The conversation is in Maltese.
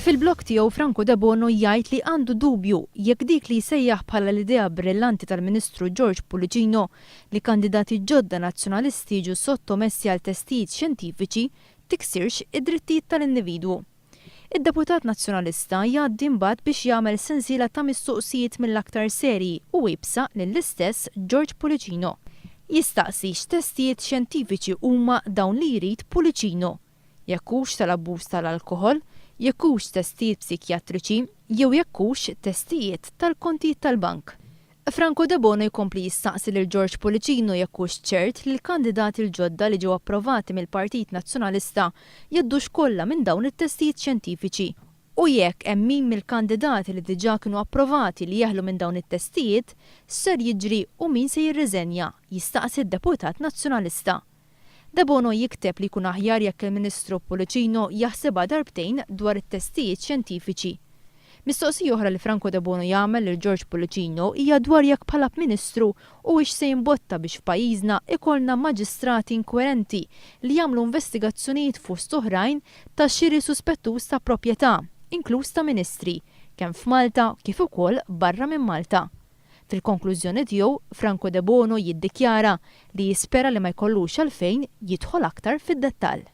Fil-blog tiegħu Franco Debono jgħid li għandu dubju jekk dik li jsejjaħ bħala l-idea brillanti tal-Ministru George Pullicino li kandidati ġodda Nazzjonalisti jiġu sottomessi għal testijiet xjentifiċi tiksirx id-drittijiet tal-individwu. Id-deputat Nazzjonalista jgħaddi mbagħad biex jagħmel sensiela ta' mistoqsijiet mill-aktar serji u iebsa lill-istess George Pullicino. Jistaqsi x'testijiet xjentifiċi huma dawn li jrid Pullicino, jekk hux tal-abbuż tal-alkoħol, jekk hux testijiet psikjatriċi jew jekk hux testijiet tal-kontijiet tal-bank. Franco Debono jkompli jistaqsi lil George Pullicino jekk hux ċert li l-kandidati l-ġodda li ġew approvati mill-Partit Nazzjonalista jgħaddux kollha minn dawn it-testijiet xjentifiċi u jekk hemm min mill-kandidati li diġà kienu approvati li jeħlu minn dawn it-testijiet, x'ser jiġri u min se jirriżenja, jistaqsi d-deputat Nazzjonalista. Debono jikteb li jkun aħjar jekk il-Ministru Pullicino jaħsibha darbtejn dwar it-testijiet xjentifiċi. Mistoqsija oħra li Franco Debono jagħmel lil George Pullicino hija dwar jekk bħala Ministru huwiex se jimbotta biex f'pajjiżna ikollna maġistrati inkwerenti li jagħmlu investigazzjonijiet fost oħrajn ta' xiri suspettuż ta' proprjetà, inkluż ta' ministri, kemm f'Malta kif ukoll barra minn Malta. Fil-konklużjoni tiegħu, Franco Debono jiddikjara li jispera li ma jkollux għalfejn jidħol aktar fid-dettall.